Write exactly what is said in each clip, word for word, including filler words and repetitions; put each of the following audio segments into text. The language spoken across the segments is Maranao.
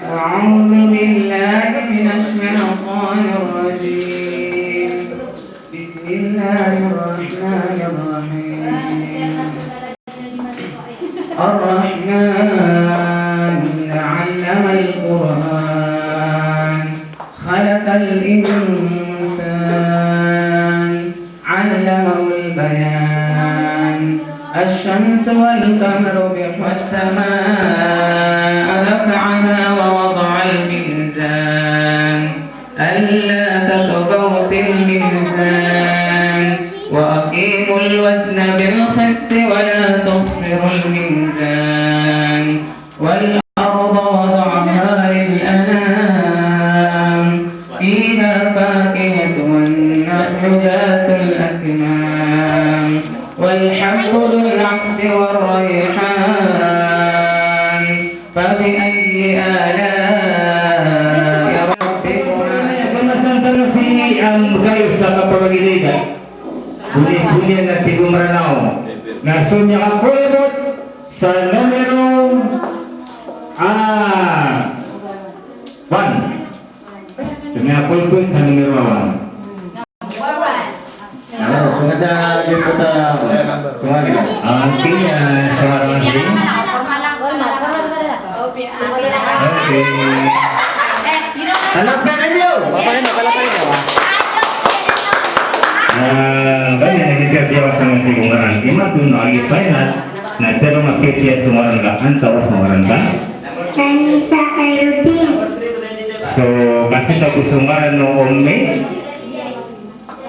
أعوذ بالله من الشيطان الرجيم. بسم الله الرحمن الرحيم. الرحمن، علم القرآن، خلق الإنسان، علمه البيان. الشمس والقمر بحسبان. والسماء رفعها ووضع الميزان. ألا تطغوا في الميزان وأقيموا الوزن بالقسط ولا تخسروا الميزان والأرض وضعها للأنام فيها فاكهة والنخل ذات الأكمام والحب ذو العصف والريحان فبأي آلاء ربكما تكذبان. Pamasan tano si, ah, Gayo sa kapamagilid. Boni-boni na tig o Mranaw. Na so miyakakolbot sa numero, ah, one. So miyakakolbot sa numero one. Ano, so nga sa dipota, so nga gina. Ang tingin, ah, sa mga Okay. Anak na kayo! Papahin mo, palapahin mo. Ah, bali, nag-interview ako sa mga sigungaran. Ima, doon na, ay, fine, na, na, pero mapipiyas sumaran ka, antawa sumaran ka? Kanisa Kairuddin. So, kasi tapos sumaran no, Omme?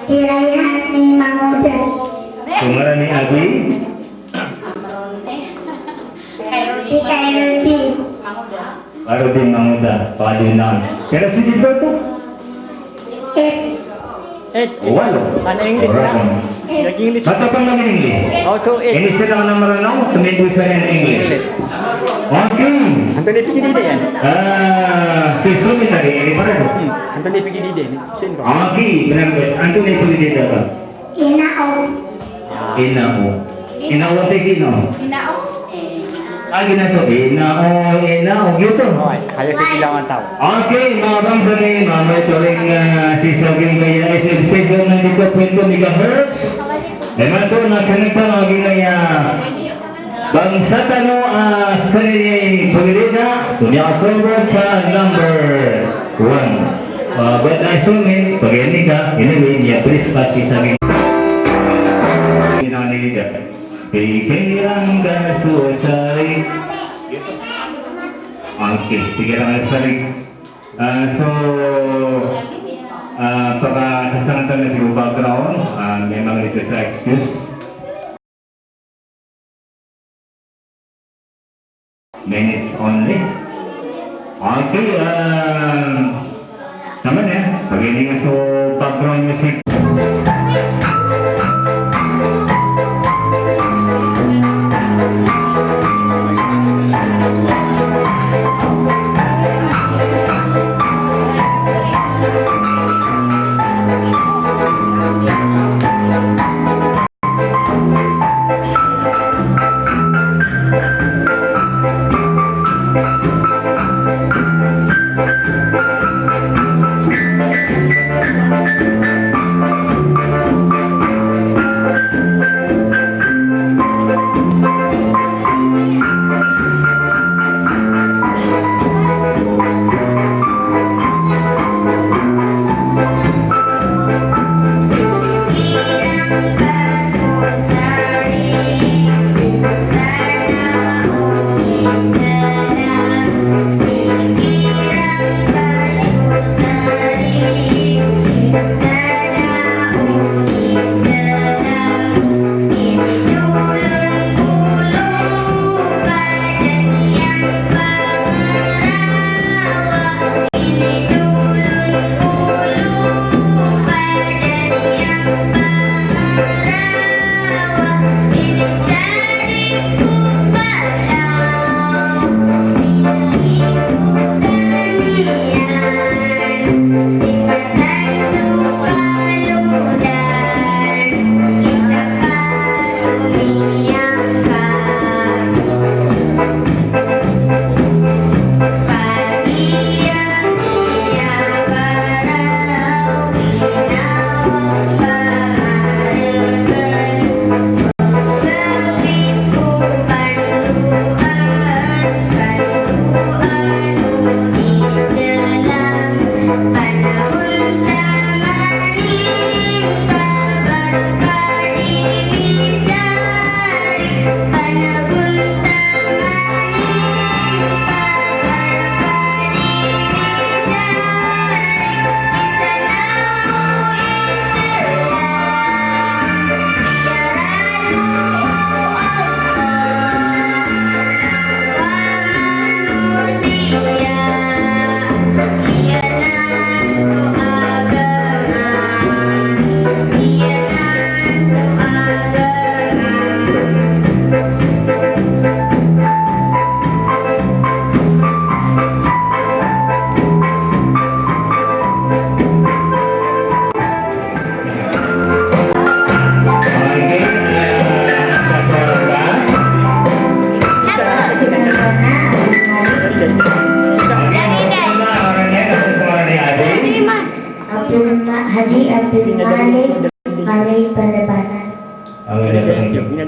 Si Rayhan ni Manguda. So ngaran ni Abi? Si Kairuddin. Kairuddin Manguda. Pagadinan. Kaya sa dito to? Eight. Eight. Walo. Ano English na? Alright. Nag-English. Matapang mag-English. Oh, to eight. English ka lang na maranaw, sa may gusto niya ng English. English. Okay. Antonio Pigidide yan. Ah, si Sumi tadi, ini para sa. Hmm. Antonio Pigidide. Sino? Okay, benar, guys. Antonio Pigidide ba? Inao. Inao. Inao, tagi, no? Inao. Ah, ginaso. Inao, inao. Gitu. Oy, kaya kikilangan tao. Okay, mga bangsa ni, mga may turing, ah, si Soging Gaya F M station ninety-two point two megahertz. Imanto na kanita, mga ginaya. Bangsa tano, ah, sekali pagirida, so miyakakolbot sa number one. Ah, but na instrument, pag-inika, anyway, niya please pa si Sami. Pinanigida. Pikiran ka so sari. Okay, pikiran ka so sari. Ah, so, ah, pakasasangan tano so background, ah, memang ito sa excuse. Minutes only. Okay, um, naman eh, pag-iningan so background music.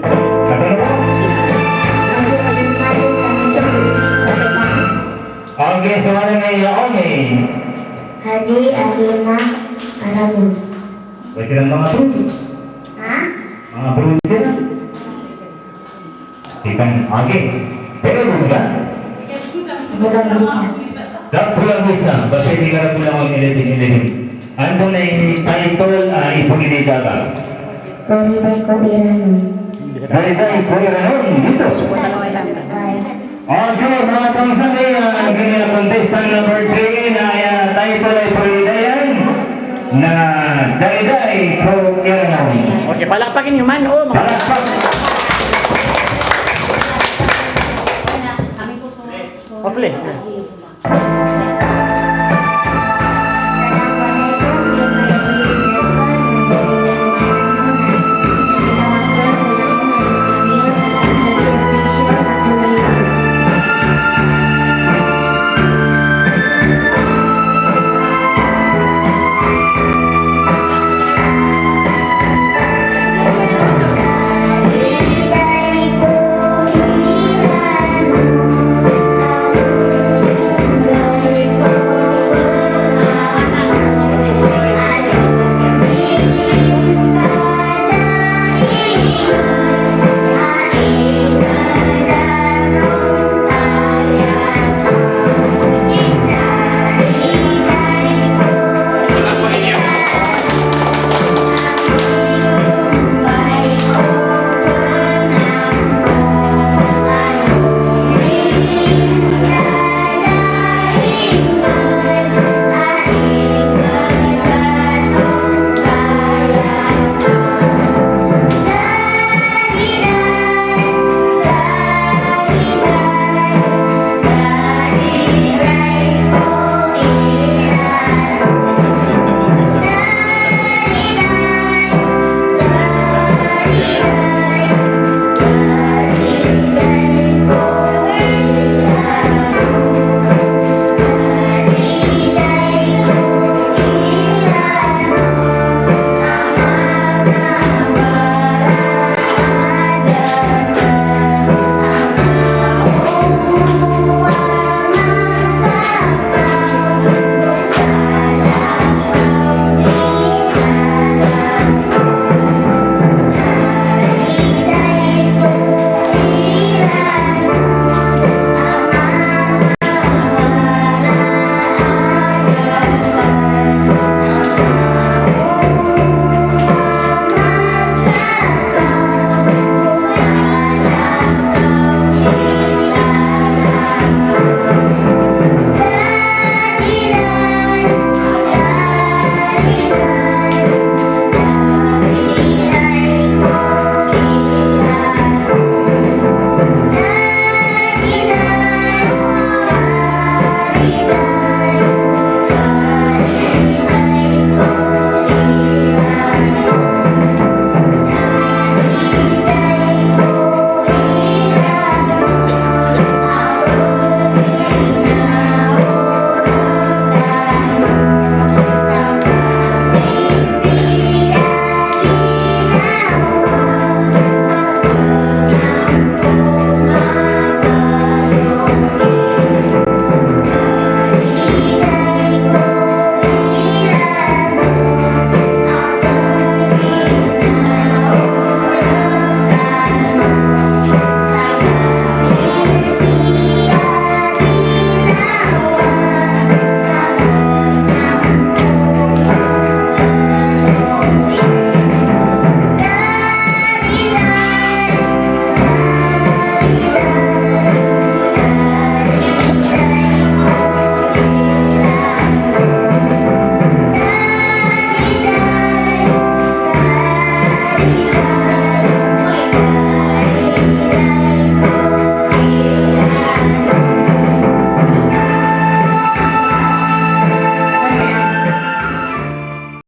Katharo? Okay, so ano na iya, Omi? Haji Alima Arabun. Ba siran manga bro? Ha? Manga bro siran? Sikan, okay. Pero bro ka? Bulan bisa. Sa bulan bisa, ba pwede ka na bulan eleven eleven. Antonaa i title a ipoon iyan i daga? Dariday ko Iranon. Dariday ko Iranon, giyoto. Okay, manga bangsa, aya giya contestant number three na aya title a ipoon iyan na Dariday ko Iranon. Okay, palakpakin niyo man, o, manga palakpak